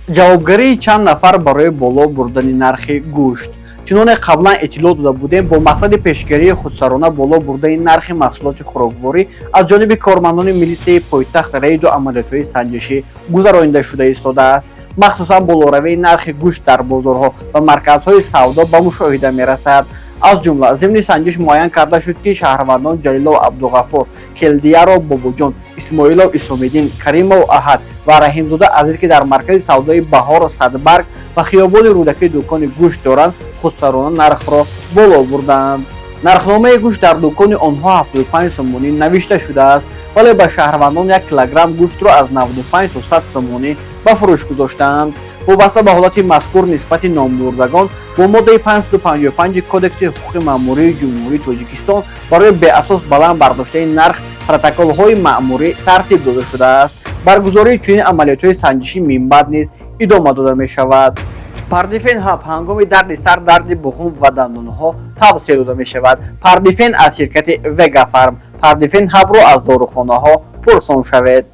Ҷавобгарии чанд нафар барои боло бурдани нархи гӯшт. Чуноне қаблан иттилоъ дода будем, бо мақсади пешгирии худсарона боло бурдани нархи маҳсулоти хӯрокворӣ аз ҷониби кормандони милитсияи пойтахт рейду амалиётҳои санҷишӣ гузаронида шуда истодааст. Махсусан болоравии нархи гӯшт дар бозорҳо ва марказҳои савдо ба мушоҳида мерасад. Аз ҷумла, зимни санҷиш муайян карда шуд, ки шаҳрвандон Ҷалилов Абдуғаффор, Келдияров Бобоҷон, Исмоилов Исомиддин, Каримов Аҳад ва Раҳимзода Азиз, ки дар маркази савдои Баҳор Садбарг ва хиёбони Рӯдакӣ дукони гӯшт доранд, худсарона нархро боло бурданд. Нархномаи гӯшт дар дукони онҳо 75 сомонӣ навишта шудааст, вале ба шаҳрвандон 1 килограмм гӯштро аз 95 то 100 сомонӣ ба фурӯш гузоштаанд. Вобаста ба ҳолати мазкур нисбати номбурдагон бо моддаи 555 Кодекси ҳуқуқи маъмурии Ҷумҳурии Тоҷикистон барои беасос баланд бардоштани нарх протоколҳои маъмурӣ тартиб дода шудааст. Баргузории чунин амалиётҳои санҷишӣ минбаъд низ идома дода мешавад. Пардифен Ҳаб ҳангоми дарди сар, дарди буғум ва дандонҳо тавсия дода мешавад. Пардифен аз ширкати Вегафарм. Пардифен Ҳабро аз дорухонаҳо пурсон шавед.